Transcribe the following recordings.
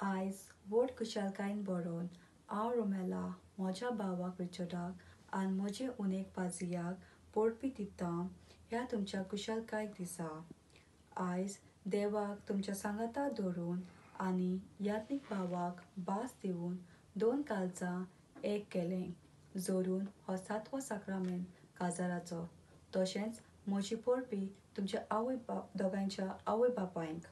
आयज व्हड खुशालकायेन भरोन हांव रोमेला म्हज्या भावाक रिचर्डाक आनी म्हजे उनेक पाजियाक परबीं दिता ह्या तुमच्या खुशालकाय दिसा. आयज देवाक तुमच्या सांगाता दवरून आनी याज्ञीक भावाक भास दिवन दोन काळजां एक केलें जोरून हो सातवो साक्रामेंत काजाराचो. तशेंच म्हजी परबीं तुमच्या आवय बाप दोगांयच्या आवय बापायक.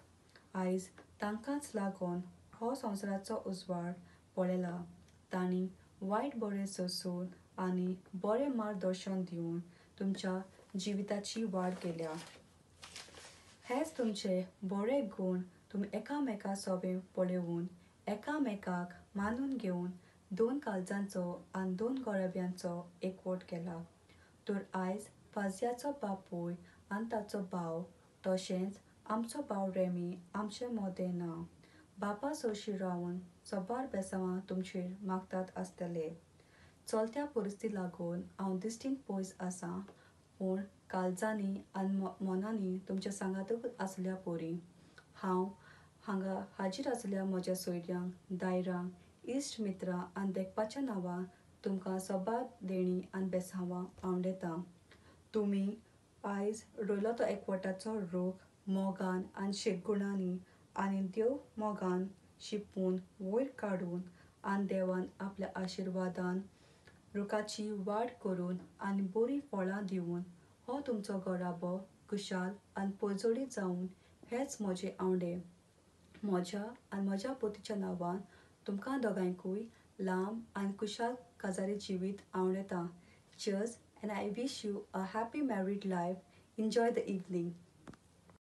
आयज तांकांच लागून हो संवसाराचो उजवाड पळयला. तांणी वायट बरें सोंसून आनी बरें मार्गदर्शन दिवन तुमच्या जिविताची वाड केल्या. हेच तुमचे बरे गूण तुमी एकामेका सोबे पळोवन एकामेकाक मानून घेवन दोन काळजांचो आनी दोन घराब्यांचो एकवट केला. तर आयज फाजियाचो बापूय आनी ताचो भाव तशेंच आमचो भाव रेमी आमचे मदें ना. बापा सरशी रावन सबार बेसांवां तुमचेर मागतात आसतले. चलत्या परिस्थिती लागून हांव दिश्टीन पयस आसा, पूण काळजांनी आनी मनांनी तुमच्या सांगातूच आसल्या परी. हांव हांगा हाजीर आसल्या म्हज्या सोयऱ्यांक, दायरांक, इश्ट मित्रां आनी देखपाच्या नांवान तुमकां सबार देणी आनी बेसांवां आवडटा. तुमी आयज रोयलो तो एकवटाचो रूख मोगान आनी शेतगुणांनी आनी देव मोगान शिंपून वयर काडून आनी देवान आपल्या आशिर्वादान रुखाची वाड करून आनी बरीं फळां दिवन हो तुमचो घराबो खुशाल आनी पर्जळीत जावन हेच म्हजे आवडे. म्हज्या आनी म्हज्या पोतीच्या नांवान तुमकां दोगांयकूय लांब आनी खुशाल काजारी जिवीत आवडटा. Cheers and I wish you a happy married life. Enjoy the evening.